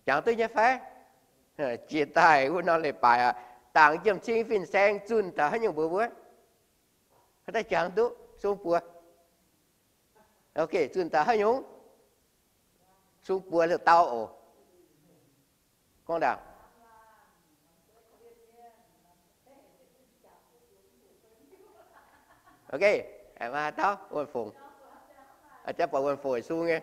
Jangx duqv nyei fai? Jiex daaih wuov norm leiz-baaix aqv, dangx jiem-cing fin-saeng zunh taux haaix nyungc mbuox mbuo? Haaix dauh jangx duqv sung buoz? Ok, zunh taux haaix nyungc? Sung buoz dau oc. Gorngv ndaangc. Ok, maaih haaix dauh wuonh fongc? Jangx buatc wuonh fongc sung nyei.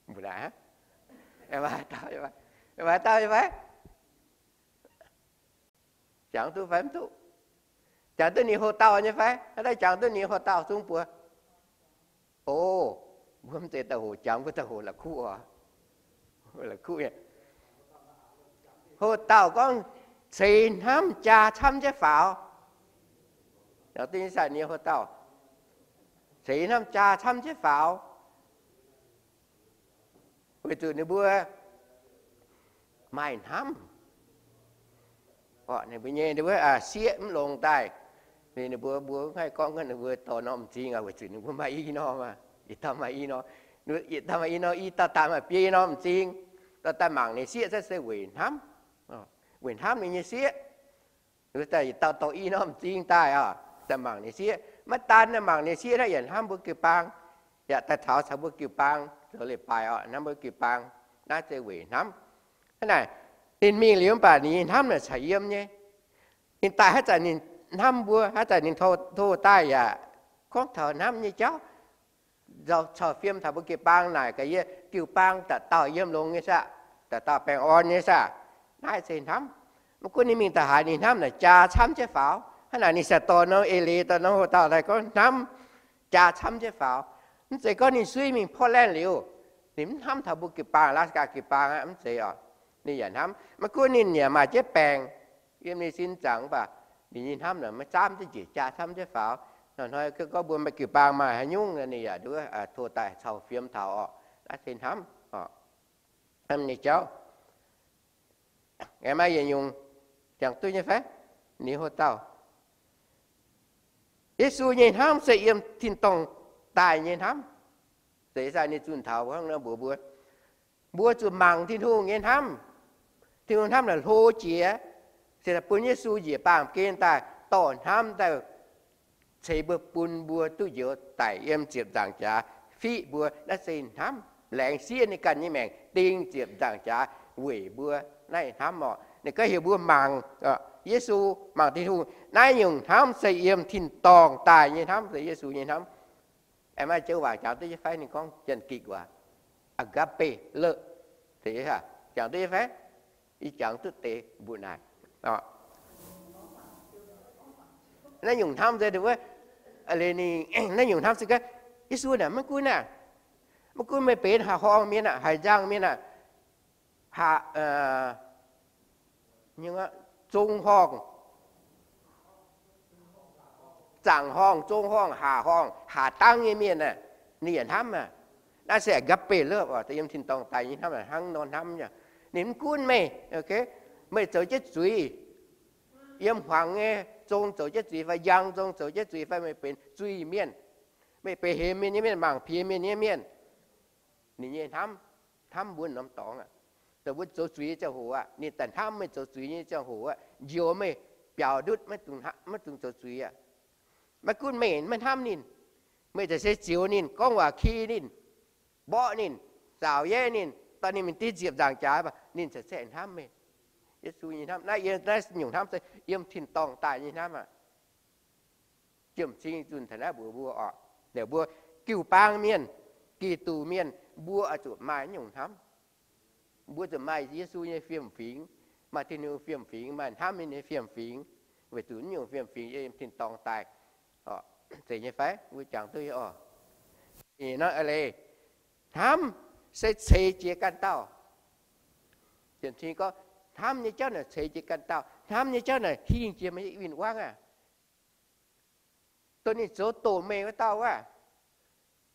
Mbuo maaih haaix dauh nyei fai? Jangx duqv fai mv duqv? Jangx duqv ninh houx-daauh nyei fai? Haaix dauh jangx duqv ninh houx-daauh sung buoz? O, mbuo mv zeiz daaih hoqc jangx, mbuo daaih hoqc la'kuqv oc. La'kuqv nyei. Houx-daauh gorngv ceix hnamv jaa camv jienv faaux. Jangx duqv nyei sai ninh houx-daauh ceix hnamv jaa camv jienv faaux. Weic zuqc ninh mbuo maaih hnamv. Orqc, ninh mbuo nyei, ninh mbuo sieqv mv longx daaih. Ninh mbuo, mbuo mv haih gorngv ninh mbuo dorh norm m'zing, weic zuqc ninh mbuo maaih i norm, yietc dauh maaih i norm, yietc dauh maaih i norm, i dauh daaih maaih biei norm m'zing, dorh daaih mangc ninh sieqv se weic hnamv, weic hnamv ninh nyei sieqv. Daaih yietc dauh dorh i norm m'zing daaih oc, daaih mangc ninh sieqv. Maiv daan mangc ninh sieqv naaiv yaac hnamv mbuo jiu-baang, yaac daaih taux caux mbuo jiu-baang zoux leiz-baaix oc, hnamv mbuo jiu-baang. Naaiv se weic hnamv. Hnangv naaic, ninh mingh liuz mv baac ninh nyei hnamv naaic caux yiem nyei. Ninh daaih haaix zanc ninh hnamv mbuo, haaix zanc ninh tov daaih yaac gorngv taux hnamv nyei jauv. Caux fiem taux mbuo jiu-baang naaic gaax yie, jiu-baang dauh dauh yiem longx nyei saah, dauh dauh baengh orn nyei saah. Naaiv se hnamv. Maiv gunv ninh mingh daaih haaix, ninh hnamv naaic jaa camv jienv faaux. Hnangv naaic ninh se dorh norm eix leiz, dorh norm houx-daauh daaih gorngv hnamv jaa camv jienv faaux. Mv zeiz gorngv ninh suiv mingh Portland liuz, ninh mv hnamv taux mbuo jiu-baang, Alaska jiu-baang aqv, mv zeiz oc. Ninh yaac hnamv. Maiv gunv ninh yaac maaih jienv baengc yiem ninh sin zaangc, mv baac ninh nyei hnamv naaic maiv camv jienv njiec, jaa camv jienv faaux. Hnoi-hnoi gorngv mbuo maaih jiu-baang maaih haaix nyungc, ninh yaac nduov tov daaih caux fiem taux oc. Naaiv se hnamv, hnamv nyei jauv. Aengx maaih yietc nyungc jangx duqv nyei fai? Ninh houx-daauh, Yesu nyei hnamv se yiem tin-dorngh daaih nyei hnamv. Zeiz sai ninh zunh taux hnangv nor mbuox mbuo, mbuo zuqc mangc Tin-Hungh nyei hnamv. Tin-Hungh hnamv naaic hlo jiex, se bun Yesu njiec baamh gen daaih dorh hnamv daaih ceix mbuo, bun mbuo duqv njoux daic yiem ziepc nzaangc jaax fiqv mbuo. Naaiv se hnamv, laengz siev ninh ganh nyei maengc ding ziepc nzaangc jaax weic mbuo. Naaiv hnamv orqc. Ninh gorngv heuc mbuo mangc Yesu, mangc Tin-Hungh. Naaiv nyungc hnamv se yiem tin-dorngh daaih nyei hnamv, se Yesu nyei hnamv. Aengx maaih joux waac jangx duqv nyei fai? Ninh gorngv janx-gikc waac agape love. Jangx duqv nyei fai? Yie jangx duqv deix mbuo naaic. Naaiv nyungc hnamv se wuov, naaiv nyungc hnamv se gorngv Yesu naaic maiv gunv aah, maiv gunv meih benx haaix horngh mienh aah, haaix nzangh mienh aah, haaix, zong horngh, zaangc horngh, zong horngh, haaix horngh, haaix dangv nyei mienh aah, ninh yaac hnamv aah. Naaiv se agape love oc, yiem tin-dorngh daaih nyei hnamv, hnangv nor hnamv nyei. Ninh mv gunv meih, meih zoux jienv zuiz, yiem hmuangx nyei zong zoux jienv zuiz fai njang zong zoux jienv zuiz fai meih benx zuiz-mienh, meih benx hemx mienh nyei mienh, mangc piex mienh nyei mienh, ninh nyei hnamv, hnamv mbuo norm dorngx aqv. Dongh mbuo zoux zuiz nyei ziangh hoc aqv, ninh daaih hnamv meih zoux zuiz nyei ziangh hoc aqv, njoux meih biaux ndutv, maiv dungx zoux zuiz aqv. Maiv gunv meih maiv hnamv ninh, meih za'gengh se zioux ninh, gorngv waac ki ninh, mborqv ninh, zaaux yeiv ninh, dorh ninh mingh ding ziepc nzaangc jaax, ninh za'gengh hnamv meih. Yesu nyei hnamv naaiv, naaiv nyungc hnamv se yiem tin-dorngh daaih nyei hnamv aqv. Jiem-cing zunh taux naaiv mbuox mbuo oc, ninh mbuo jiu-baang mienh, Giduc mienh, mbuo oix zuqc maaih naaiv nyungc hnamv. Mbuo zuqc maaih Yesu nyei fiem-fingx, maaih Tin-Hungh fiem-fingx, maaih hnamv ninh nyei fiem-fingx, weic zuqc naaiv nyungc fiem-fingx yiem tin-dorngh daaih. Zeiz nyei fai? Mbuo jangx duqv nyei oc. Ih hnoi a'leiz, hnamv se ceix jiez ganh dauh. Jiem-cing gorngv, hnamv nyei jauv naaic ceix jiez ganh dauh. Hnamv nyei jauv naaic hingh jiex meih nyei win-wangv aqv. Dongh ninh zoux doqc meih wuov dauh wuov,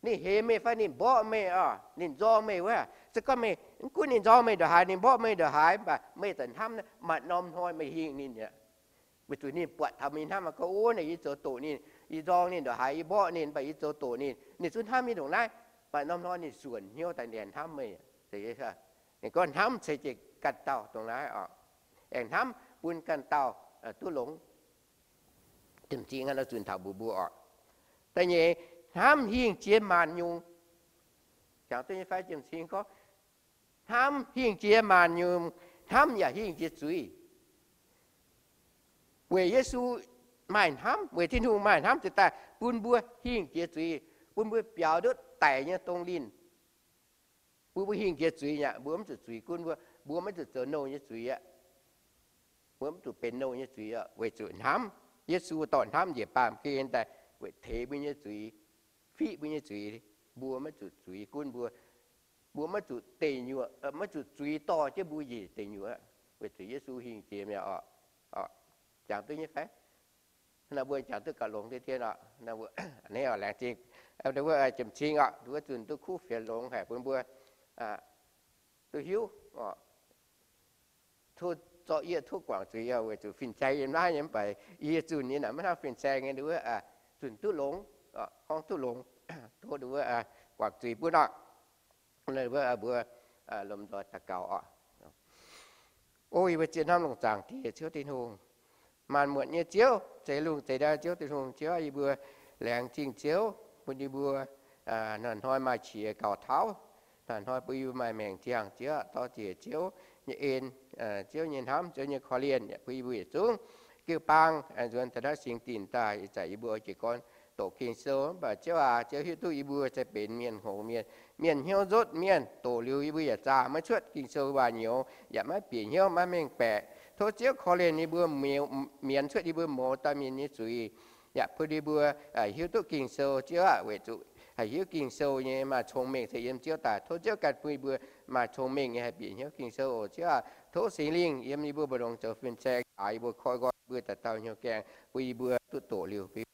ninh hemx meih fai ninh mborqv meih oc, ninh nzorng meih wuov, se gorngv meih, mv gunv ninh nzorng meih ndongc haaix, ninh mborqv meih ndongc haaix, mv baac meih za'gengh hnamv naaiv, maaih norm hnoi meih hingh ninh aqv. Weic zuqc ninh buatc taux meih hnamv gorngv, ov, naaic yie zoux doqc ninh, yie nzorng ninh ndongc haaix, yie mborqv ninh, mv baac yie zoux doqc ninh, ninh zungv hnamv yie ndongc naaiv. Mv baac norm-norm ninh suonc hnyouv daaih, ninh hnamv meih. Ninh gorngv hnamv ceix jiez ganh dauh dongh naaiv oc. Aengx hnamv bun ganh dauh duqv longx. Jiem-cing nor zunh taux mbuox mbuo oc. Da'nyeic, hnamv hingh jiex maanc nyungc. Jangx duqv nyei fai? Jiem-cing gorngv, hnamv hingh jiex maanc nyungc, hnamv yaac hingh jiex zuiz. Weic Yesu maaih hnamv, weic Tin-Hungh maaih hnamv ziouc daaih bun mbuo hingh jiex zuiz, bun mbuo biaux ndutv daic nyei dongh linh, bun mbuo hingh jiex zuiz aqv. Mbuo mv zuqc zuiz gunv mbuo, mbuo maiv zuqc zoux nouh nyei zuiz aqv. Mbuo mv zuqc benx nouh nyei zuiz aqv, weic zuqc hnamv. Yesu dorh hnamv njiec baamh gen daaih weic teix mbuo nyei zuiz, fiqv mbuo nyei zuiz. Mbuo maiv zuqc zuiz gunv mbuo, mbuo maiv zuqc deic nyuoqc, maiv zuqc zuiz dorh jienv mbuo njiec deic nyuoqc aqv, weic zuqc Yesu hingh jiex mi'aqv oc. Jangx duqv nyei fai? Naaiv mbuo jangx duqv gauh longx deix dien oc. Naaiv laengz zingh wuov jiem-cing oc, wuov zunh duqv kuv fienx longx haic bun mbuo duqv hiuv. Tov zorqv yie tov guangc zuiz, weic zuqc fin-saeng yiem naaiv nyei, mv baac yie zunh nyei naaic maiv hnangv fin-saeng nyei, wuov zunh duqv longx, gorngv duqv longx. Tov wuov guangc zuiz bun oc. Mbuo lomh nzoih daux gaux oc. O yie mbuo zien hnamv longc zaangc Diex Ziouv Tin-Hungh, maanc muotc nyei Ziouv, zeix lungh zeix ndau Ziouv Tin-Hungh. Ziouv aah, yie mbuo laengz zingh Ziouv bun yie mbuo hnoi-hnoi maaih qiex gaux tauv, hnoi-hnoi bun yie mbuo maaih maengc ziangh. Ziouv aah, dor-ziec Ziouv nyei en, Ziouv nyei hnamv, Ziouv nyei korv-lienh yaac bun yie mbuo yietc zungv jiu-baang nzuonx daaih naaiv singx dinc daaih, ih zanc yie mbuo jiez gorn doqc Ging-Sou. Mv baac Ziouv aac, Ziouv hiuv duqv yie mbuo se benx mienh hngongx mienh, mienh hnyouv nzutv mienh, doqc liuz yie mbuo yaac zaah maiv cuotv Ging-Sou waac-nyouz, yaac maiv bieqc hnyouv, maiv mengh baeqc. Tov Ziouv korv-lienh yie mbuo, mienz cuotv yie mbuo mouz dauh mienh nyei zuiz, yaac bun yie mbuo hiuv duqv Ging-Sou. Ziouv aah, weic zuqc haih hiuv Ging-Sou nyei maaih cong-mengh se yiem Ziouv daaih. Tov Ziouv ganh bun yie mbuo maaih cong-mengh nyei haih bieqc hnyouv Ging-Sou oc. Ziouv aah, tov Singx Lingh yiem yie mbuo mbu'ndongx zoux fin-saeng, yaac yie mbuo koi nqoi yie mbuo daaih dauh hnyouv gaengh, bun yie mbuo duqv doqc liuz, bun yie mbuo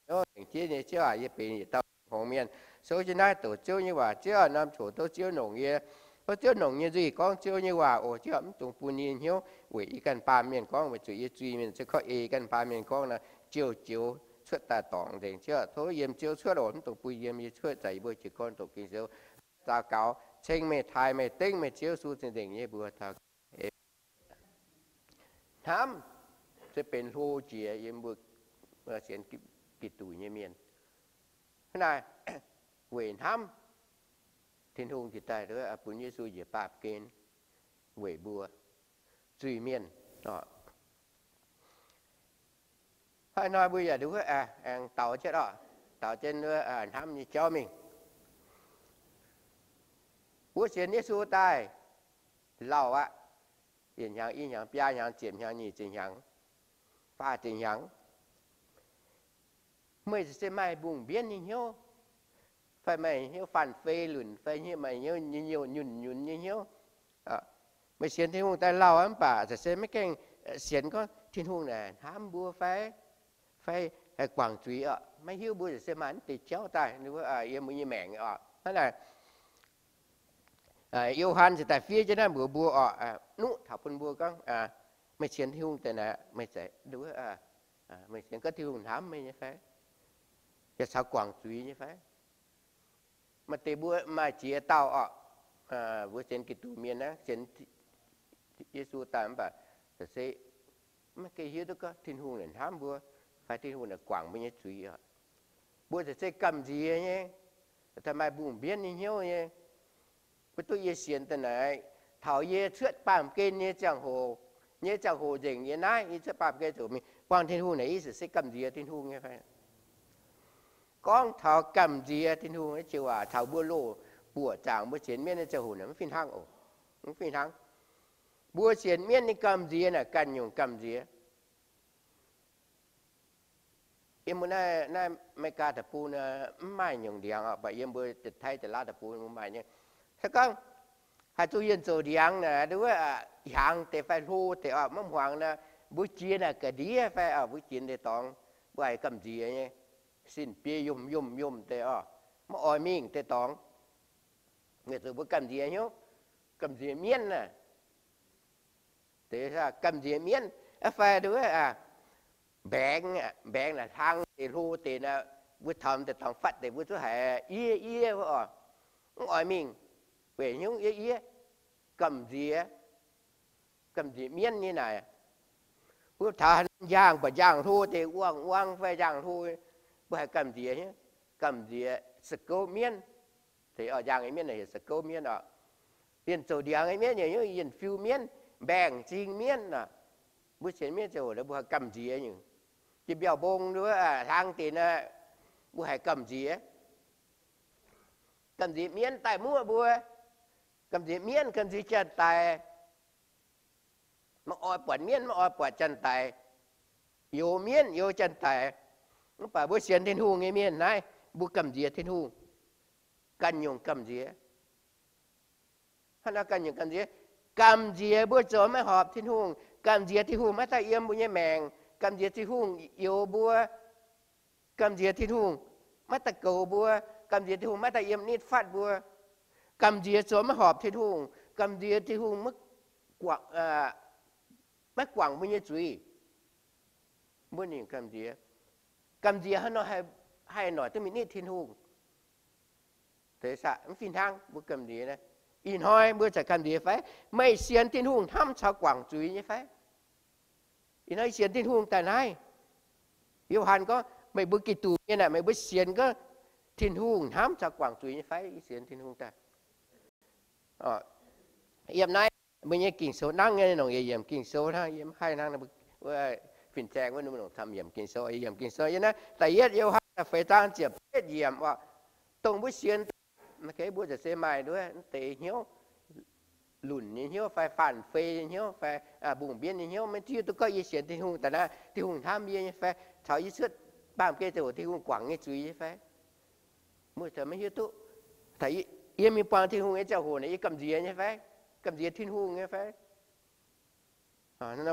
hnyouv nzengc jienv nyei. Ziouv aah, yie benx yietc dauh hngongx mienh, souv jienv naaiv doqc Ziouv nyei waac. Ziouv aah, norm coc tov Ziouv nongc yie. Tov Ziouv nongc yie nyei nzuih gorngv Ziouv nyei waac oc. Ziouv aah, mv dungx bun yie hnyouv weic yie ganh baamh mienh gorngv, weic zuqc yie zuiz mienh se gorngv ei ganh baamh mienh gorngv nor, jiouv-joux cuotv daaih dorngc nzengc. Ziouv aah, tov yiem Ziouv cuotv oc, mv dungx bun yiem yie cuotv. Ih zanc yie mbuo jiez gorn doqc Ging-Sou, zaux gaux, ceng meih, taaih meih, dengv meih, Ziouv Yesu cing-nzengc nyei mbuox daux gaux. Hnamv se benx hlo jiex yiem mbuo sienx Giduc nyei mienh. Hnangv naaic, weic hnamv, Tin-Hungh jiex daaih bun Yesu njiec baamh gen weic mbuo zuiz-mienh. Hnoi-hnoi mbuo yaac nduov aengx daux jienv oc, daux jienv wuov hnamv nyei jauv mingh. Mbuo sienx Yesu daaih lauh aqv, yietc hnyangx, i hnyangx, biaa hnyangx, ziepc hnyangx, nyic ziepc hnyangx, faah ziepc hnyangx, meih se maaih mbungh mbienv nyei hnyouv, fai maaih hnyouv faanh fei lunc, fai maaih hnyouv nyei nyouh nyunc nyunc nyei hnyouv. Meih sienx Tin-Hungh daaih lauh aqv, mv baac se maiv gaengh sienx gorngv Tin-Hungh naaic hnamv mbuo fai, fai haih guangc zuiz oc. Maiv hiuv, mbuo se maaih naaiv deix jauv daaih yiem mbuo nyei maengc oc. Hnangv naaic, Yo^han ziouc daaih fiev jienv naaiv mbuox mbuo oc, nuqv taux bun mbuo gorngv, meih sienx Tin-Hungh daaih naaic, meih zeiz, meih sienx gorngv Tin-Hungh hnamv meih nyei fai? Yaac caux guangc zuiz nyei fai? Maaih deix mbuo maaih ziex dauh oc, mbuo sienx Giduc mienh naaiv, sienx Yesu daaih mv baac se maiv gaengh hiuv duqv gorngv Tin-Hungh naaic hnamv mbuo, fai Tin-Hungh naaic guangc mbuo nyei zuiz oc. Mbuo se gamh nziex nyei, maaih mbungh mbienv nyei hnyouv nyei. Mbuo duqv yie sienx daaih naaic, taux yie cuotv baamh gen nyei ziangh hoc, nyei ziangh hoc nzengc yie naaiv, yie cuotv baamh gen ziouc mingh buangh Tin-Hungh naaic, yie se gamh nziex Tin-Hungh nyei fai? Gorngv taux gamh nziex Tin-Hungh nyei waac, taux mbuo loz-buoc zaangc mbuo sienx mienv nyei ziangh hoc naaic mv fih hnangv oc. Mv fih hnangv. Mbuo sienx mienv nyei gamh nziex naaic ganh nyungc gamh nziex. Yiem mbuo naaiv, naaiv America deic-bung mv maaih nyungc ndiangx oc, mv baac yiem mbuo Taiv Da'laauv deic-bung maaih nyei. Se gorngv haih zuqc yienh zouc ndiangx naaic, wuov hiaangx deix fai hlo deix oc, maiv hmuangx nor, mbuo jiex naaic ga'ndiev fai oc, mbuo jiex deix dorngx, mbuo haiz gamh nziex nyei, sin-biei yomh yomh yomh deix oc, maiv oix mingh deix dorngx. Weic zuqc mbuo gamh nziex hnyouv, gamh nziex mienv naaic. Gamh nziex mienv fai wuov, mbaengx, mbaengx naaic hlang deix hlo deix naaic, mbuo taux deix dorngx fatv deix mbuo zuqc haiz yie yie oc, mv oix mingh, weic hnyouv yie yie, gamh nziex, gamh nziex mienv nyei naaic. Mbuo taux haaix norm njang, buatc njang hlo deix wuang wuang fai njang hlo, mbuo haiz gamh nziex, gamh nziex sa'gouv mienv. Njang nyei mienv heuc sa'gouv mienv oc. Yienh zouc ndiangx nyei mienv, yienh fiu mienv, mbaengx-zing mienv oc. Mbuo sienx mienv ziangh hoc mbuo haiz gamh nziex nyungc. Jiex mbiauh mbong hlang deix naaic, mbuo haiz gamh nziex. Gamh nziex mienv daaih muoqv mbuo. Gamh nziex mienv, gamh nziex janx-daic. Maiv oix buatc mienv, maiv oix buatc janx-daic. Youx mienv, youx janx-daic. Mv baac mbuo sienx Tin-Hungh nyei mienh naaiv, mbuo gamh nziex Tin-Hungh. Ganh nyungc gamh nziex. Hnangv naaiv ganh nyungc gamh nziex. Gamh nziex mbuo zoux maiv horpc Tin-Hungh. Gamh nziex Tin-Hungh maiv daaih yiem mbuo nyei maengc. Gamh nziex Tin-Hungh youx mbuo. Gamh nziex Tin-Hungh maiv daaih goux mbuo. Gamh nziex Tin-Hungh maiv daaih yiem nitv fatv mbuo. Gamh nziex zoux maiv horpc Tin-Hungh. Gamh nziex Tin-Hungh maiv guangc mbuo nyei zuiz. Mbuo ninh gamh nziex. Gamh nziex haaix nor haih noic duqv mingh nitv Tin-Hungh? Mv fih hnangv mbuo gamh nziex. Ih hnoi mbuo zaqc gamh nziex fai? Meih sienx Tin-Hungh hnamv caux guangc zuiz nyei fai? Ih hnoi sienx Tin-Hungh daaih naaiv, Yo^han gorngv, meih mbuo Giduc mienh aah, meih mbuo sienx gorngv Tin-Hungh hnamv caux guangc zuiz nyei fai? Yie sienx Tin-Hungh daaih. Yiem naaiv mbuo nyei Ging-Sou nangv nyei nongc yietc yiemc Ging-Sou hnangv, yie mv haih hnangv, fin-saeng wuov ninh mbuo nongc camv yiemc Ging-Sou, yiemc Ging-Sou yiem naaiv da'yietv Yo^han da'feix zaang ziepc betv yiemc oc. Dongh mbuo sienx daaih, mbuo za'gengh maaih nduov deix hnyouv, lunc nyei hnyouv fai faanh fei nyei hnyouv fai mbungh mbienv nyei hnyouv, maiv hiuv duqv gorngv yie sienx Tin-Hungh daaih naaiv, Tin-Hungh hnamv yie nyei fai, caux yie cuotv baamh gen ziangh hoc Tin-Hungh guangc nyei zuiz nyei fai? Mbuo maiv hiuv duqv. Yie mingh buangh Tin-Hungh nyei ziangh hoc naaic, yie gamh nziex nyei fai? Gamh nziex Tin-Hungh nyei fai?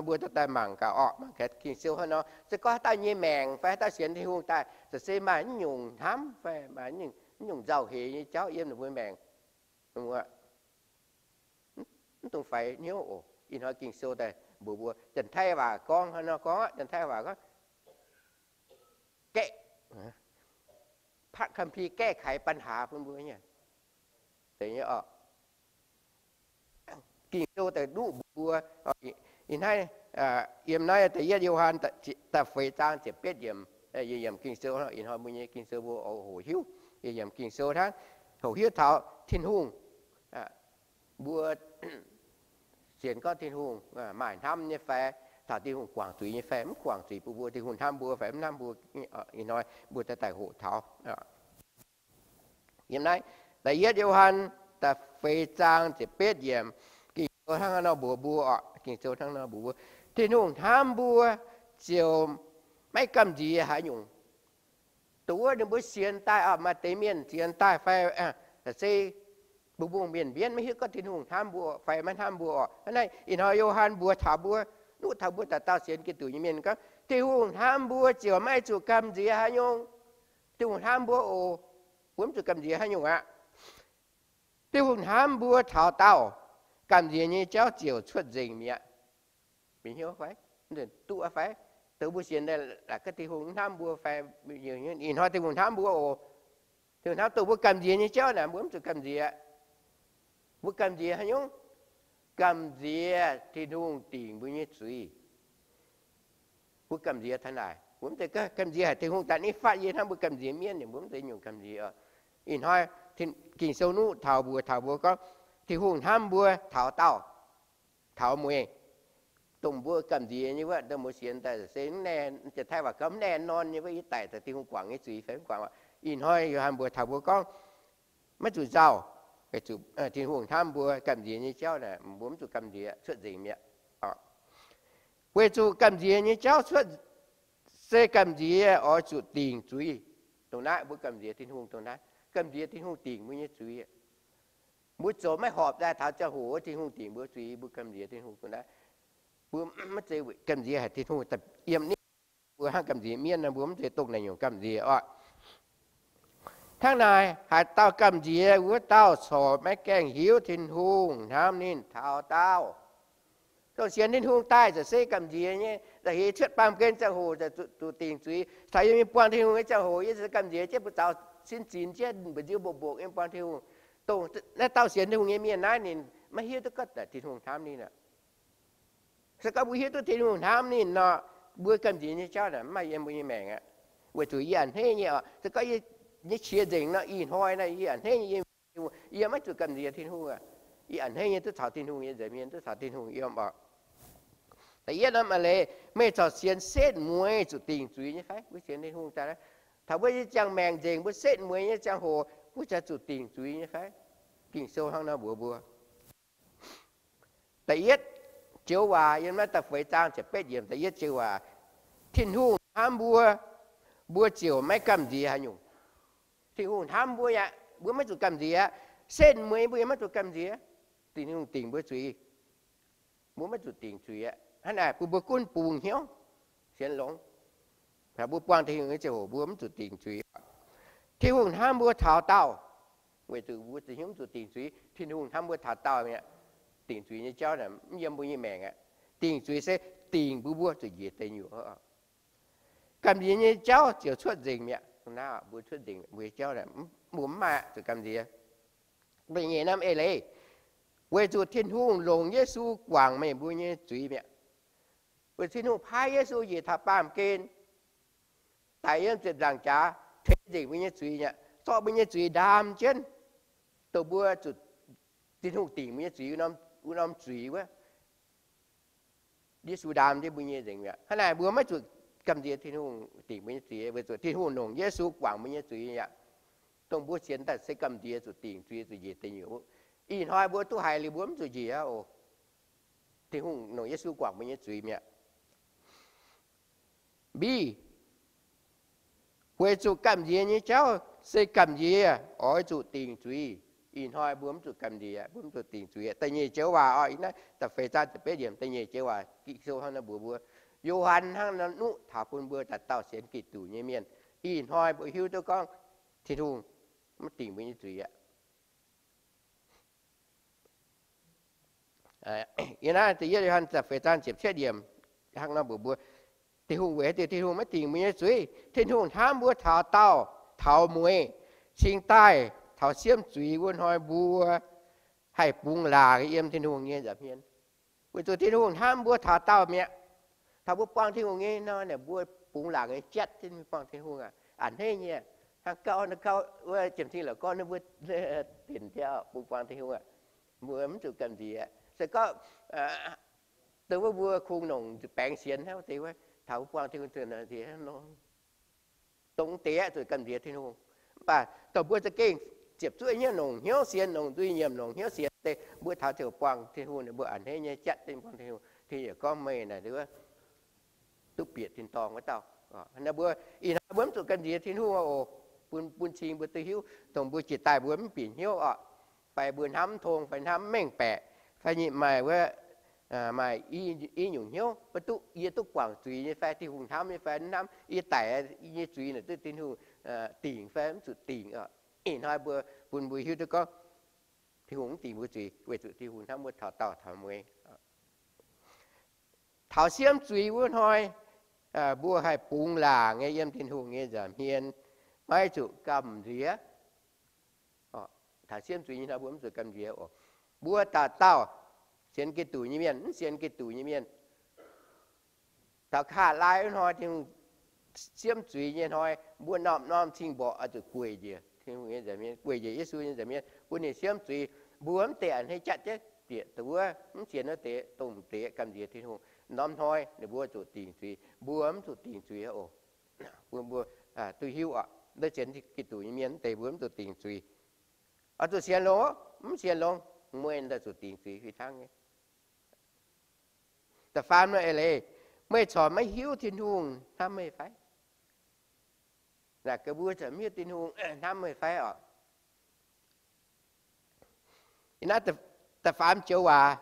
Mbuo daaih mangc gaax orqc, mangc gaax Ging-Sou hnangv nor, se gorngv haaix dauh nyei maengc fai haaix dauh sienx Tin-Hungh daaih, za'gengh maaih naaiv nyungc hnamv fai maaih naaiv nyungc nzauh heix nyei jauv yiem ninh mbuo maengc. Mv dungx faix hnyouv oc. Ih hnoi Ging-Sou daaih mbuox mbuo, Janx-Taiv waac gorngv hnangv nor gorngv, Janx-Taiv waac gorngv, พระคัมภีร์แก้ไขปัญหา bun mbuo nyei. Ging-Sou daaih nuqv mbuox mbuo, ih hnoi, yiem naaiv da'yietv Yo^han da'feix zaang ziepc betv yiemc, yiemc Ging-Sou, ih hnoi mbuo nyei Ging-Sou mbuo hoqc hiuv, yiemc Ging-Sou hnangv, hoqc hiuv taux Tin-Hungh, mbuo sienx gorngv Tin-Hungh maaih hnamv nyei fai, taux Tin-Hungh guangc zuiz nyei fai, mv guangc zuiz bun mbuo, Tin-Hungh hnamv mbuo fai mv hnamv mbuo, ih hnoi mbuo daaih daaih hoqc taux. Yiem naaiv da'yietv Yo^han da'feix zaang ziepc betv yiemc, Ging-Sou hnangv nor mbuox mbuo oc, Ging-Sou hnangv nor mbuox mbuo, Tin-Hungh hnamv mbuo ziouc maiv gamh nziex haaix nyungc. Dongh wuov ninh mbuo sienx daaih oc, maaih deix mienh sienx daaih fai se mbungh-mbungh mienh mbienv maiv hiuv gorngv Tin-Hungh hnamv mbuo fai maiv hnamv mbuo oc. Hnangv naaiv ih hnoi Yo^han mbuox taux mbuo, nuqv taux mbuo dauh dauh sienx Giduc nyei mienh gorngv, Tin-Hungh hnamv mbuo ziouc maiv zuqc gamh nziex haaix nyungc. Tin-Hungh hnamv mbuo oc, mbuo mv zuqc gamh nziex haaix nyungc aqv. Tin-Hungh hnamv mbuo taux daauh, gamh nziex nyei jauv ziouc cuotv nzengc mi'aqv. Mingh hnyouv fai? Duqv fai? Dongh mbuo sienx daaih laaix gorngv Tin-Hungh hnamv mbuo fai? Ih hnoi Tin-Hungh hnamv mbuo oc. Tin-Hungh hnamv dongh mbuo gamh nziex nyei jauv naaic, mbuo mv zuqc gamh nziex. Mbuo gamh nziex haaix nyungc? Gamh nziex Tin-Hungh dingc mbuo nyei zuiz. Mbuo gamh nziex taux naaic, mbuo mv zeiz gamh nziex haic Tin-Hungh daaih nitv fatv yie hnangv mbuo gamh nziex mienv, mbuo mv zeiz nyungc gamh nziex. Ih hnoi Ging-Sou nuqv taux mbuox, taux mbuo gorngv Tin-Hungh hnamv mbuo taux daauh, taux mueiz. Dongh mbuo gamh nziex nyei wuov, dongh mbuo sienx daaih se mv, Janx-Taiv waac gorngv mv แน่นอน nyei wuov, yie daic daaih Tin-Hungh guangc nyei zuiz fai mv guangc. Ih hnoi Yo^han mbuox taux mbuo gorngv, maiv zuqc nzauh, weic zuqc Tin-Hungh hnamv mbuo gamh nziex nyei jauv naaic, mbuo mv zuqc gamh nziex, cuotv nzengc mi'aqv. Weic zuqc gamh nziex nyei jauv cuotv, se gamh nziex oix zuqc dingc zuiz. Dongh naaiv mbuo gamh nziex Tin-Hungh dongh naaiv, gamh nziex Tin-Hungh dingc mbuo nyei zuiz. Mbuo zoux maiv horpc daaih taux ziangh hoc wuov Tin-Hungh dingc mbuo zuiz, mbuo gamh nziex Tin-Hungh dongh naaiv. Mbuo maiv zeiz gamh nziex haic Tin-Hungh daaih yiem nitv mbuo hnangv gamh nziex mienv nor, mbuo mv zeiz dongh naaic nyungc gamh nziex oc. Hnangv naaic, haaix dauh gamh nziex, wuov dauh corc maiv gaengh hiuv Tin-Hungh hnamv ninh taux daauh. Dongh sienx Tin-Hungh daaih ziouc se gamh nziex nyei, za'gengh cuotv baamh gen ziangh hoc ziouc zuqc dingc zuiz. Taux yie mingh buangh Tin-Hungh nyei ziangh hoc, yie se gamh nziez jienv mbuo zaux sin zinx jienv, mbu'ziex mbu'mbungc yiem buangh Tin-Hungh. Dongh naaiv dauh sienx Tin-Hungh nyei mienh naaiv, ninh maiv hiuv duqv gorngv Tin-Hungh hnamv ninh aqv. Se gorngv mbuo hiuv duqv Tin-Hungh hnamv ninh nor, mbuo gamh nziex nyei jauv naaic maiv maaih yiem mbuo nyei maengc aqv. Weic zuqc yie a'hneiv nyei oc, se gorngv yie nyei qiex nzengc nor, ih hnoi nor yie a'hneiv nyei, yie maiv zuqc gamh nziex Tin-Hungh aqv. Yie a'hneiv nyei duqv caux Tin-Hungh nyei nza'hmien, duqv caux Tin-Hungh yiem oc. Da'yietv norm a'leiz, meih corc sienx setv mueiz zuqc dingc zuiz nyei fai? Mbuo sienx Tin-Hungh daaih, taux mbuo nyei ziangh maengc nzengc, mbuo setv mueiz nyei ziangh hoc, mbuo ziouc zuqc dingc zuiz nyei fai? Ging-Sou hnangv nor mbuox mbuo. Da'yietv joux waac yiem naaiv da'feix zaang ziepc betv yiemc, da'yietv joux waac, Tin-Hungh hnamv mbuo, mbuo ziouc maiv gamh nziex haaix nyungc. Tin-Hungh hnamv mbuo aqv, mbuo maiv zuqc gamh nziex. Setv mueiz mbuo yaac maiv zuqc gamh nziex. Tin-Hungh dingc mbuo zuiz, mbuo maiv zuqc dingc zuiz aqv. Hnangv naaic bun mbuo gunv bungx hnyouv, sienx longx. Mbuo buangh Tin-Hungh nyei ziangh hoc mbuo maiv zuqc dingc zuiz. Tin-Hungh hnamv mbuo taux daauh, weic zuqc mbuo zuqc hnyouv mv zuqc dingc zuiz. Tin-Hungh hnamv mbuo taux daauh mi'aqv. Dingc zuiz nyei jauv naaic mv yiem mbuo nyei maengc aqv. Dingc zuiz se dingc mbuo, mbuo zuqc njiec deix nyuoqc. Gamh nziex nyei jauv ziouc cuotv nzengc mi'aqv. Naaiv mbuo cuotv nzengc mbuo nyei jauv naaic, mbuo mv maaih zuqc gamh nziex. Da'nyeic norm eix leiz, weic zuqc Tin-Hungh longc Yesu guangc meih mbuo nyei zuiz mi'aqv. Weic Tin-Hungh paaiv Yesu njiec taux baamh gen, daic yiem ziepc nzaangc jaax, tengx nzengc mbuo nyei zuiz mi'aqv, zorqv mbuo nyei zuiz ndaam jienv, dongh mbuo zuqc Tin-Hungh dingc mbuo nyei zuiz, wuov norm zuiz wuov, Yesu ndaam jienv mbuo nyei nzengc mi'aqv. Hnangv naaic mbuo maiv zuqc gamh nziex Tin-Hungh dingc mbuo nyei zuiz, weic zuqc Tin-Hungh longc Yesu guangc mbuo nyei zuiz mi'aqv. Dongh mbuo sienx daaih se gamh nziex zuqc dingc zuiz, zuqc njiec deix nyuoqc. Ih hnoi mbuo duqv haiz liuz mbuo mv zuqc njiec aqv oc. Tin-Hungh longc Yesu guangc mbuo nyei zuiz mi'aqv. Mbiv, weic zuqc gamh nziex nyei jauv se gamh nziex oix zuqc dingc zuiz. Ih hnoi mbuo mv zuqc gamh nziex, mbuo mv zuqc dingc zuiz. Da'nyeic joux waac oc, yiem naaiv da'feix zaang ziepc betv yiemc, da'nyeic joux waac Ging-Sou hnangv nor mbuox mbuo. Yo^han hnangv nor nuqv taux bun mbuo dauh dauh sienx Giduc nyei mienh. Ih hnoi mbuo hiuv duqv gorngv Tin-Hungh maiv dingc mbuo nyei zuiz aqv. Yiem naaiv da'yietv Yo^han da'feix zaang ziepc cietv yiemc hnangv nor mbuox mbuo, Tin-Hungh weic haaix diuc Tin-Hungh maiv dingc mbuo nyei zuiz? Tin-Hungh hnamv mbuo taux daauh taux mueiz, cingx daaih taux siemv zuiz wuov hnoi mbuo haih bungx laangc yiem Tin-Hungh nyei nza'hmien. Weic zuqc Tin-Hungh hnamv mbuo taux daauh mi'aqv. Taux mbuo buangh Tin-Hungh nyei nor, mbuo bungx laangc nyei jatv jienv mingh buangh Tin-Hungh aqv. A'hneiv nyei, hnangv gauh, gauh wuov jiem-cing la'gorngv ninh mbuo dinc jauv bungx buangh Tin-Hungh aqv. Mbuo mv zuqc gamh nziex. Se gorngv dongh wuov mbuo kungx nongc baengx sienx hnangv deix wuov, taux mbuo buangh Tin-Hungh nzengc nor, dongh deix aqv zuqc gamh nziex Tin-Hungh. Mv baac dongh mbuo za'gengh ziepc zuoqv hnyouv nongc hnyouv sienx, nongc nzuih nyiemc nongc hnyouv sienx deix, mbuo taux ziouc buangh Tin-Hungh, ninh mbuo a'hneiv nyei jatv jienv buangh Tin-Hungh. Tin-Hungh yaac gorngv meih naaic wuov duqv bieqc tin-dorngh wuov dauh. Mbuo ih hnoi mbuo mv zuqc gamh nziex Tin-Hungh oc. Bun, bun cing mbuo duqv hiuv, dongh mbuo jiex daaih mbuo mv bieqc hnyouv oc, fai mbuo hnamv mv tong, fai hnamv mv mengh baeqc, fai maaih wuov, maaih i nyungc hnyouv, mbuo duqv, yie duqv guangc zuiz nyei fai, Tin-Hungh hnamv nyei fai, hnamv yie daic nyei zuiz naaic duqv Tin-Hungh dingc fai mv zuqc dingc oc. Ih hnoi mbuo, bun mbuo hiuv duqv gorngv Tin-Hungh mv dingc mbuo zuiz, weic zuqc Tin-Hungh hnamv mbuo taux daauh taux mueiz. Taux siemv zuiz wuov hnoi, mbuo haih bungx laangc nyei yiem Tin-Hungh nyei nza'hmien, maiv zuqc gamh nziex. Taux siemv zuiz nyei hnoi mbuo mv zuqc gamh nziex oc. Mbuo dauh dauh, sienx Giduc nyei mienh, mv sienx Giduc nyei mienh, taux kaav laai wuov hnoi, Tin-Hungh siemv zuiz nyei hnoi, mbuo norm-norm cing mborqc oix zuqc gueic njiec Tin-Hungh nyei nza'hmien, gueic njiec Yesu nyei nza'hmien bun ninh siemv zuiz. Mbuo mv deix a'hneiv jatv jienv bieqc deix wuov mv sienx wuov deix, dongh deix gamh nziex Tin-Hungh. Norm hnoi ninh mbuo zuqc dingc zuiz, mbuo mv zuqc dingc zuiz oc. Bun mbuo duqv hiuv oc, sienx Giduc nyei mienh mv deix mbuo mv zuqc dingc zuiz. Oix zuqc sienx longx, mv sienx longx, mueiz daaih zuqc dingc zuiz fih hnangv nyei. Da'faam nor eix leiz, meih corc maiv hiuv Tin-Hungh hnamv meih fai? Naaic gaax mbuo corc mv hiuv Tin-Hungh hnamv meih fai oc. Ih naaiv da'faam joux waac,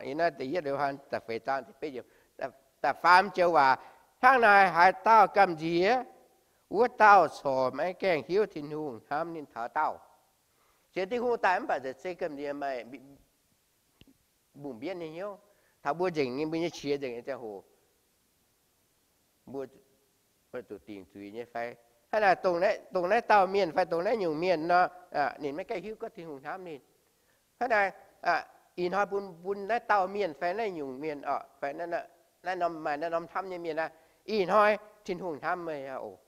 ih naaiv da'yietv Yo^han da'feix zaang da'betv yiemc, da'faam joux waac, hnangv naaic haaix dauh gamh nziex, wuov dauh corc maiv gaengh hiuv Tin-Hungh hnamv ninh taux daauh. Sienx Tin-Hungh daaih mv baac se gamh nziex maaih mbungh mbienv nyei hnyouv. taux mbuo nzengc nyei, mbuo nyei qiex nzengc nyei ziangh hoc, mbuo zuqc dingc zuiz nyei fai? Hnangv naaic, dongh naaiv dauh mienh fai dongh naaiv nyungc mienh nor, ninh maiv gaengh hiuv gorngv Tin-Hungh hnamv ninh. Hnangv naaic, ih hnoi bun, bun naaiv dauh mienh fai naaiv nyungc mienh oc, fai naaiv norm, maaih naaiv norm hnamv nyei mienh aqv, ih hnoi Tin-Hungh hnamv meih oc.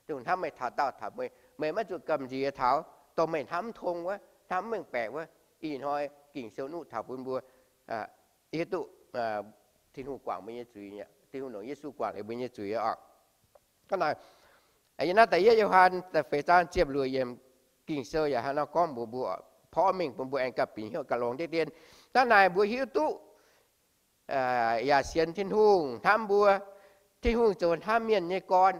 Tin-Hungh hnamv meih taux daauh taux mueiz. Meih maiv zuqc gamh nziex taux dongh meih hnamv mv tong wuov, hnamv mv mengh baeqc wuov. Ih hnoi Ging-Sou nuqv taux bun mbuo hiuv duqv Tin-Hungh guangc mbuo nyei zuiz, Tin-Hungh longc Yesu guangc liuz mbuo nyei zuiz oc. Hnangv naaic, yiem naaiv da'yietv Yo^han da'feix zaang ziepc luoqc yiemc, Ging-Sou yaac hnangv nor gorngv mbuox mbuo, porv mengh bun mbuo aengx gauh bieqc hnyouv gauh longx diqv dien. Hnangv naaic mbuo hiuv duqv yaac sienx Tin-Hungh hnamv mbuo. Tin-Hungh zoux hnamv mienh nyei gorn.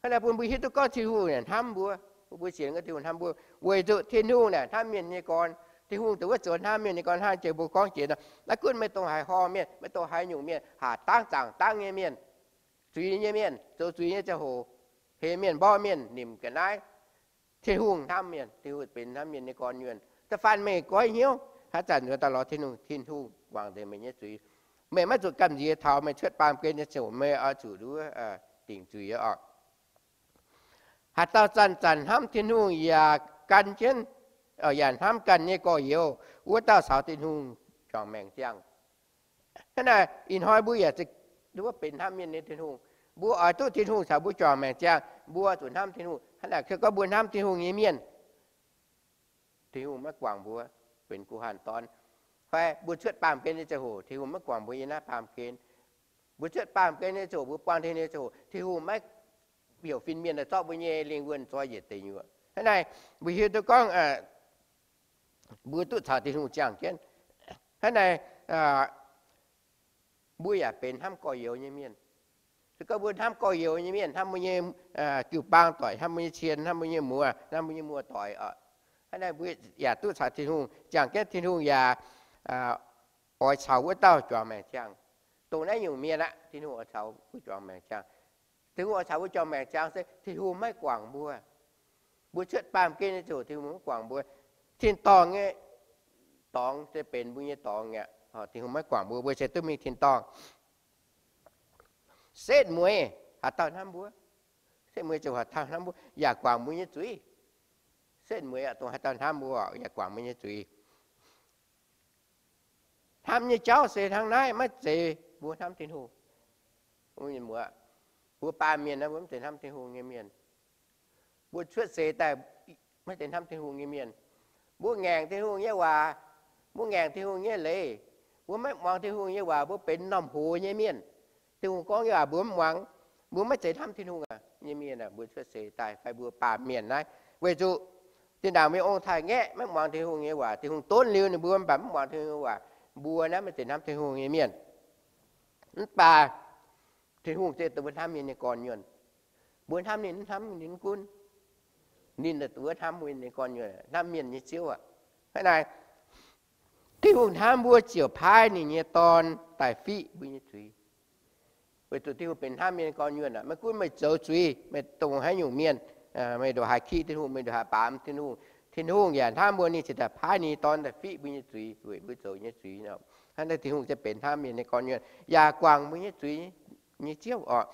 Hnangv naaic bun mbuo hiuv duqv gorngv Tin-Hungh naaic hnamv mbuo, bun mbuo sienx gorngv Tin-Hungh hnamv mbuo, weic zuqc Tin-Hungh naaic hnamv mienh nyei gorn. Tin-Hungh dongh wuov zoux hnamv mienh nyei gorn, hnangv jiex mbuo gorngv jiex nor, maiv gunv meih dongh haaix horngh mienh, meih dongh haaix nyungc mienh, haac dangv zaangc dangv nyei mienh, zuiz nyei mienh, zoux zuiz nyei ziangh hoc, heix mienh mborqv mienh, nimc ga'naaiv, Tin-Hungh hnamv mienh. Tin-Hungh benx hnamv mienh nyei gorn nyuonh. Da'faanh meih goiv hnyouv, haaix zanc nzuonx daaih lorz Tin-Hungh, Tin-Hungh guangc nzengc meih nyei zuiz. Meih maiv zuqc gamh nziex taux meih cuotv baamh gen nyei ziangh hoc meih oix zuqc nduov dingc zuic oc. Haaix dauh zanc-zanc hnamv Tin-Hungh yaac gan jienv, yaac hnamv ganh nyei gorx-youz, wuov dauh caux Tin-Hungh juangc maengc ziangh. Hnangv naaic ih hnoi mbuo yaac zuqc nduov benx hnamv mienh nyei Tin-Hungh. Mbuo oix duqv Tin-Hungh caux mbuo juangc maengc ziangh, mbuo zuqc hnamv Tin-Hungh. Hnangv naaic se gorngv mbuo hnamv Tin-Hungh nyei mienh, Tin-Hungh maiv guangc mbuo benx guh hanh dorn. Fai mbuo cuotv baamh gen nyei ziangh hoc, Tin-Hungh maiv guangc mbuo yiem naaiv baamh gen. Mbuo cuotv baamh gen nyei ziangh hoc, mbuo buangh Tin-Hungh nyei ziangh hoc, Tin-Hungh maiv heuc fin-mienh daaih zorqv mbuo nyei lingh wuonh zoi njiec deic nyuoqc. Hnangv naaic mbuo hiuv duqv gorngv mbuo duqv caux Tin-Hungh ziangh jienv. Hnangv naaic mbuo yaac benx hnamv gorx-youz nyei mienh. Se gorngv mbuo hnamv gorx-youz nyei mienh, hnamv mbuo nyei jiu-baang doic, hnamv mbuo nyei cien, hnamv mbuo nyei muoz, hnamv mbuo nyei muoz-doic oc, hnangv naaic mbuo yaac duqv caux Tin-Hungh ziangh jienv. Tin-Hungh yaac oix caux wuov dauh juangc maengc ziangh. Dongh naaiv nyungc mienh aqv, Tin-Hungh oix caux wuov juangc maengc ziangh. Tin-Hungh oix caux wuov juangc maengc ziangh se Tin-Hungh maiv guangc mbuo. Mbuo cuotv baamh gen nyei ziouc Tin-Hungh maiv guangc mbuo. Tin-dorngh nyei dorngx se benx mbuo nyei dorngx aqv. Tin-Hungh maiv guangc mbuo, mbuo se duqv mingh tin-dorngh. Setv mueiz haaix dauh hnamv mbuo? Setv mueiz ziouc haaix dauh hnamv mbuo yaac guangc mbuo nyei zuiz. Setv mueiz dongh haaix dauh hnamv mbuo yaac guangc mbuo nyei zuiz. Hnamv nyei jauv se hnangv naaiv, maiv zeiz mbuo hnamv Tin-Hungh. Mbuo baamh mienh naaiv mbuo maiv zeiz hnamv Tin-Hungh nyei mienh. Mbuo cuotv seix daaih maiv zeiz hnamv Tin-Hungh nyei mienh. Mbuo ngaengc Tin-Hungh nyei waac, mbuo ngaengc Tin-Hungh nyei leiz, mbuo maiv muangx Tin-Hungh nyei waac, mbuo benx norm hoz nyei mienh. Tin-Hungh gorngv nyei waac mbuo maiv muangx, mbuo maiv zeiz hnamv Tin-Hungh nyei mienh. Mbuo cuotv seix daaih fai mbuo baamh mienh naaiv, weic zuqc zinh ndaangc mbuo nyei ong-taaix-ngaeqv maiv muangx Tin-Hungh nyei waac, Tin-Hungh donv liuz ninh mbuo mv baac mv muangx Tin-Hungh nyei waac, mbuo naaiv maiv zeiz hnamv Tin-Hungh nyei mienh. Mv baac Tin-Hungh se dongh mbuo hnamv mienh nyei gorn nyuonh. Mbuo hnamv ninh, hnamv ninh mv gunv, ninh dongh wuov hnamv mienh nyei gorn nyuonh, hnamv mienh nyei Ziouv aqv. Hnangv naaic, Tin-Hungh hnamv mbuo ziouc paaiv ninh nyei Dorn daaih fiqv mbuo nyei zuiz. Weic zuqc Tin-Hungh benx hnamv mienh nyei gorn nyuonh aqv. Maiv gunv meih zoux zuiz, meih dongh haaix nyungc mienh, meih ndongc haaix kiv Tin-Hungh, meih ndongc haaix baamz Tin-Hungh, Tin-Hungh yaac hnamv mbuo, ninh ziouc daaih paaiv ninh nyei Dorn daaih fiqv mbuo nyei zuiz weic mbuo zoux nyei zuiz nor. Hnangv naaic Tin-Hungh se benx hnamv mienh nyei gorn nyuonh, yaac guangc mbuo nyei zuiz nyei Ziouv oc.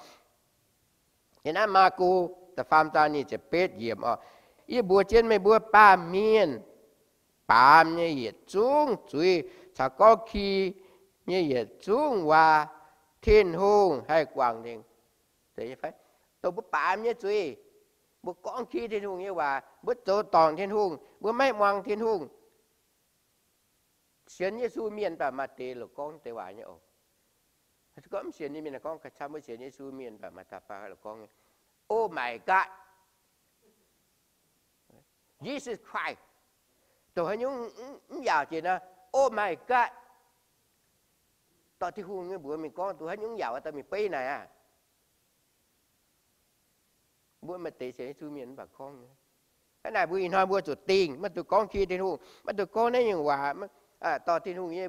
Yiem naaiv Maako da'faam zaang nyic ziepc betv yiemc oc, yie mbuox jienv meih mbuo, baamh mienh baamz nyei yietc zungv zuiz caux gorngv ki nyei yietc zungv waac, Tin-Hungh haih guangc nzengc. Dongh mbuo baamz nyei zuiz, mbuo gorngv ki Tin-Hungh nyei waac, mbuo zoux dorngc Tin-Hungh, mbuo maiv muangx Tin-Hungh. Sienx Yesu mienh baac maaih deix lorqc gorngv deix waac nyei oc. Gorngv mv sienx nyei mienh gorngv gauh camv, mbuo sienx Yesu mienh baac maaih deix lorqc gorngv nyei, Oh my God, Jesus Christ. Dongh haaix nyungc mv yaauc jiex nor, Oh my God. Dorh Tin-Hungh nyei mbuox mingh gorngv, dongh haaix nyungc mv yaauc daaih mingh beiv naaic aqv. Mbuo maaih deix sienx Yesu mienh mv baac gorngv nyei. Hnangv naaic mbuo ih hnoi mbuo zuqc dingh, maiv dungx gorngv ki Tin-Hungh, maiv dungx gorngv naaiv nyungc waac, dorh Tin-Hungh nyei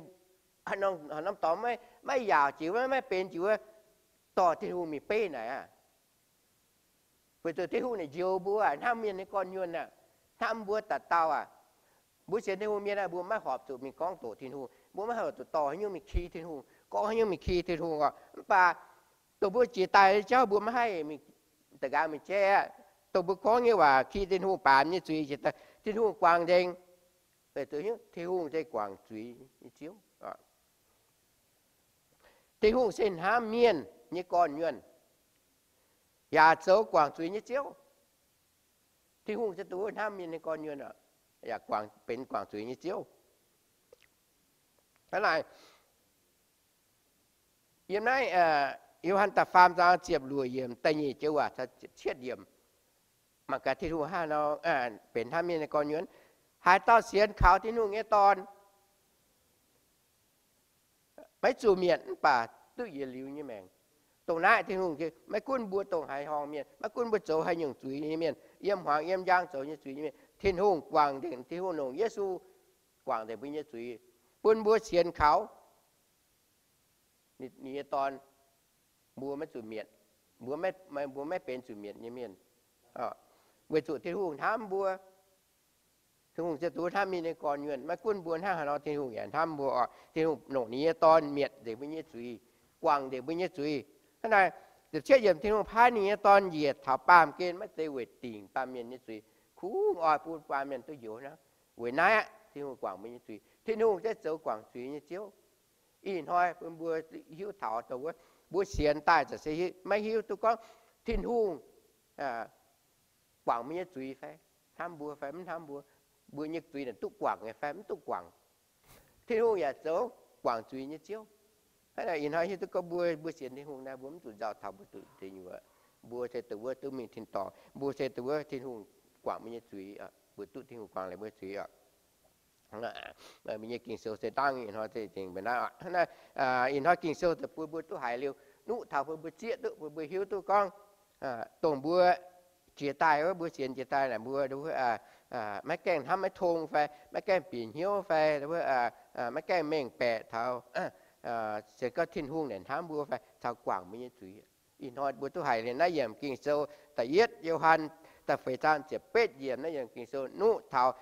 haaix norm dorngx maiv yaauc jiex, maiv benx jiex wuov, dorh Tin-Hungh mingh beiv naaic aqv. Weic zuqc Tin-Hungh naaic njoux mbuo aqv, hnamv mienh nyei gorn-nyuonh aqv, hnamv mbuo dauh dauh aqv. Mbuo sienx Tin-Hungh mienh aqv, mbuo maiv horpc zuqc mingh gorngv doqc Tin-Hungh. Mbuo maiv haih zuqc dorh haaix nyungc mingh ki Tin-Hungh, gorngv haaix nyungc mingh ki Tin-Hungh oc. Mv baac dongh mbuo jiex daaih nyei jauv mbuo maiv haih da'nqaang mingh jaiv aqv. Dongh mbuo gorngv nyei waac ki Tin-Hungh baamz nyei zuiz, Tin-Hungh guangc nzengc. Weic zuqc Tin-Hungh se guangc zuiz nyei Ziouv. Tin-Hungh se hnamv mienh nyei gorn-nyuonh, yaac zoux guangc zuiz nyei Ziouv. Tin-Hungh se dongh wuov hnamv mienh nyei gorn-nyuonh, yaac benx guangc zuiz nyei Ziouv. Hnangv naaic, yiem naaiv Yo^han da'faam zaang ziepc luoqc yiemc da'nyeic joux waac, cietv yiemc, mangc gaax Tin-Hungh hnangv nor benx hnamv mienh nyei gorn-nyuonh. Haaix dauh sienx kaux Tin-Hungh nyei Dorn, maiv zuqc mietc mv baac duqv yietc liuz nyei maengc. Dongh naaiv Tin-Hungh maiv gunv mbuo dongh haaix horngh mienh, maiv gunv mbuo zoux haaix nyungc zuiz nyei mienh, yiem hmuangx yiem njang zoux nyei zuiz nyei mienh, Tin-Hungh guangc nzengc, Tin-Hungh longc Yesu guangc nzengc mbuo nyei zuiz, bun mbuo sienx kaux ninh nyei Dorn, mbuo maiv zuqc mietc, mbuo maiv benx zuqc mietc nyei mienh. Weic zuqc Tin-Hungh hnamv mbuo. Tin-Hungh ziouc dongh hnamv mienh nyei gorn-nyuonh, maiv gunv mbuo hnangv haaix nor, Tin-Hungh yaac hnamv mbuo oc. Tin-Hungh longc ninh nyei Dorn mietc nzengc mbuo nyei zuiz, guangc nzengc mbuo nyei zuiz. Hnangv naaic, ziepc cietv yiemc, Tin-Hungh paaiv ninh nyei Dorn njiec taux baamh gen maiv zeiz weic dingc baamh mienh nyei zuiz. Kungx oix bun baamh mienh duqv njoux hnangv. Weic naaiv aqv, Tin-Hungh guangc mbuo nyei zuiz. Tin-Hungh se zoux guangc zuiz nyei Ziouv. Ih hnoi bun mbuo hiuv taux dongh wuov, mbuo sienx daaih za'gengh maiv hiuv duqv gorngv Tin-Hungh guangc mbuo nyei zuiz fai hnamv mbuo fai mv hnamv mbuo. Mbuo nyei zuiz naaic duqv guangc nyei fai mv duqv guangc. Tin-Hungh yaac zoux guangc zuiz nyei Ziouv. Hnangv naaic ih hnoi hiuv duqv gorngv mbuo, mbuo sienx Tin-Hungh naaiv, mbuo mv zuqc nzauh taux mbuo zuqc deic nyuoqc. Mbuo se dongh wuov duqv mingh tin-dorngh. Mbuo se dongh wuov Tin-Hungh guangc mbuo nyei zuiz, mbuo duqv Tin-Hungh guangc liuz mbuo zuiz oc. Mbuo nyei Ging-Sou se dangv ih hnoi zengc mbuo naaiv oc. Ih hnoi Ging-Sou daaih bun mbuo duqv haiz liuz, nuqv taux bun mbuo zieqv duqv, bun mbuo hiuv duqv gorngv, dongh mbuo jiex daaih wuov, mbuo sienx jiex daaih naaic mbuo maiv gaengh hnamv maiv tong fai maiv gaengh bieqc hnyouv fai maiv gaengh mengh baeqc taux se gorngv Tin-Hungh naaic hnamv mbuo fai caux guangc mbuo nyei zuiz. Ih hnoi mbuo duqv haiz liuz naaiv yiemc Ging-Sou, da'yietv Yo^han da'feix zaang ziepc betv yiemc naaiv yiemc Ging-Sou nuqv taux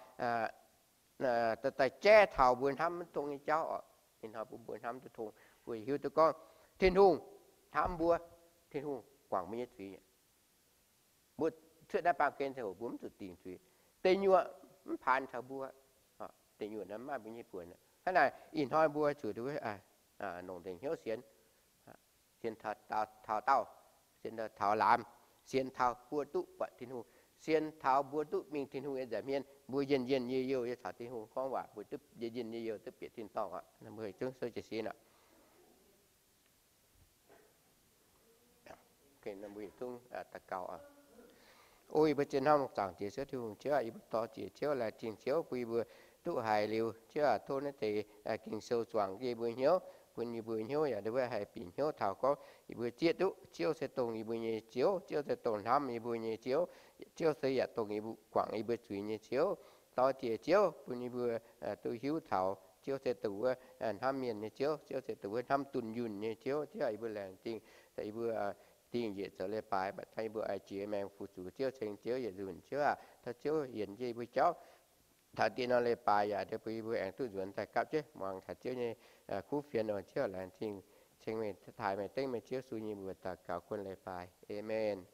daaih jaiv taux mbuo hnamv maiv tong nyei jauv oc. Ih hnoi bun mbuo hnamv duqv tong, mbuo hiuv duqv gorngv Tin-Hungh hnamv mbuo, Tin-Hungh guangc mbuo nyei zuiz. Mbuo cuotv naaiv baamh gen ziangh hoc mbuo mv zuqc dingc zuiz. Deic nyuoqc mv paanx taux mbuo. Deic nyuoqc naaiv maaih mbuo nyei buonc. Hnangv naaic ih hnoi mbuo zuqc nongc nzengc hnyouv sienx, sienx taux daauh, sienx taux laamz, sienx taux mbuo duqv buatc Tin-Hungh, sienx taux mbuo duqv mingh Tin-Hungh nyei nza'hmien, mbuo njien-njien yie youh yie caux Tin-Hungh gorngv waac, mbuo duqv njien-njien yie youh duqv bieqc tin-dorngh aqv. Mbuo zungv sou jiez sin aqv. Mbuo zungv daux gaux. O yie mbuo zien hnamv zaangc Diex Ziouv Tin-Hungh, Ziouv aac, yie mbuo dor-ziec Ziouv, laengz zingh Ziouv bun yie mbuo duqv haiz liuz, Ziouv aac, tov naaiv deix Ging-Sou zuangx yie mbuo hnyouv, bun yie mbuo hnyouv yaac ndau wuov haih bieqc hnyouv taux gorngv yie mbuo zieqv duqv Ziouv se dongh yie mbuo nyei Ziouv, Ziouv se dongh hnamv yie mbuo nyei Ziouv, Ziouv se yaac dongh yie mbuo guangc yie mbuo zuiz nyei Ziouv. Dor-ziec Ziouv bun yie mbuo duqv hiuv taux Ziouv se dongh wuov hnamv mienh nyei Ziouv, Ziouv se dongh wuov hnamv dunh yunh nyei Ziouv. Ziouv aac, yie mbuo laengz zingh, yie mbuo dingh njiec zoux leiz-baaix, mv baac tov yie mbuo oix jiex maengx fu-sux Ziouv, ceng Ziouv yietc nzunc. Ziouv aac, tov Ziouv yienc jienv yie mbuo jauv taux dieh norm leiz-baaix yaac bun yie mbuo aengx duqv nzuonx daaih gapv jienv muangx taux Ziouv nyei kuv fienx oc. Ziouv laengz zingh, ceng meih, taaih meih, dengv meih, Ziouv Yesu nyei mbuox daux gaux kuon leiz-baaix. Aamen.